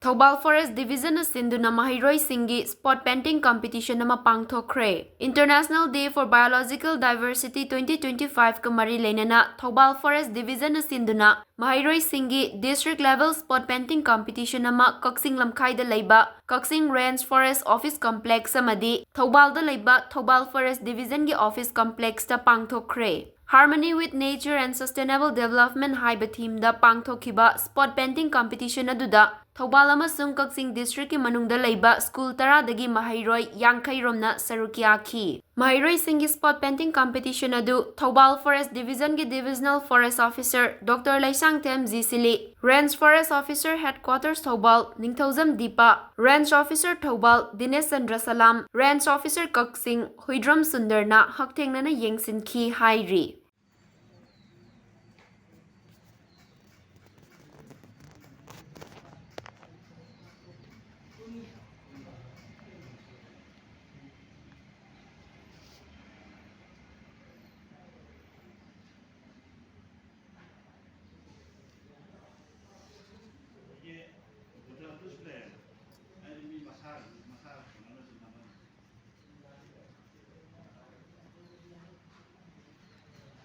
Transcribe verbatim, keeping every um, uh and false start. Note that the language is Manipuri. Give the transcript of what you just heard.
ꯊꯧꯕꯥꯜ Forest Division ꯅ ꯁꯤꯟꯗꯨꯅ ꯃꯍꯩꯔꯣꯏꯁꯤꯡꯒꯤ Spot Painting Competition ꯑꯃ ꯄꯥꯡꯊꯣꯛꯈ꯭ꯔꯦ꯫ International Day for Biological Diversity twenty twenty-five ꯀ ꯃꯔꯤ ꯂꯩꯅꯅ ꯊꯧꯕꯥꯜ Forest Division ꯅ ꯁꯤꯟꯗꯨꯅ ꯃꯍꯩꯔꯣꯏꯁꯤꯡꯒꯤ District Level Spot Painting Competition ꯑꯃ ꯀꯛꯆꯤꯡ ꯂꯝꯈꯥꯏꯗ ꯂꯩꯕ ꯀꯛꯆꯤꯡ Range Forest Office Complex ꯑꯃꯗꯤ ꯊꯧꯕꯥꯜꯗ ꯂꯩꯕ ꯊꯧꯕꯥꯜ Forest Division ꯒꯤ Office Complex ꯇ ꯄꯥꯡꯊꯣꯛꯈ꯭ꯔꯦ꯫ Harmony with Nature and Sustainable Development ꯍꯥꯏꯕ theme ꯗ ꯄꯥꯡꯊꯣꯛꯈꯤꯕ Spot Painting Competition ꯑꯗꯨꯗ ꯊꯧꯕꯥꯜ ꯑꯃꯁꯨꯡ ꯀꯛꯆꯤꯡ district ꯀꯤ ꯃꯅꯨꯡꯗ ꯂꯩꯕ school ꯇꯔꯥꯗꯒꯤ ꯃꯍꯩꯔꯣꯏ ꯌꯥꯡꯈꯩ ꯔꯣꯝꯅ ꯁꯔꯨꯛ ꯌꯥꯈꯤ꯫ ꯃꯍꯩꯔꯣꯏꯁꯤꯡꯒꯤ Spot Painting Competition ꯑꯗꯨ ꯊꯧꯕꯥꯜ Forest Division ꯒꯤ Divisional Forest Officer Doctor Leishangthem ꯖꯤ ꯁꯤꯂꯤ, Range Forest Officer Headquarters Thoubal Ningthoujam Dipa, Range Officer Thoubal Dinesh Chandra Salam, Range Officer Kakching Huidrom ꯁꯨꯟꯗꯔꯅ ꯍꯛꯊꯦꯡꯅꯅ ꯌꯦꯡꯁꯤꯟꯈꯤ ꯍꯥꯏꯔꯤ꯫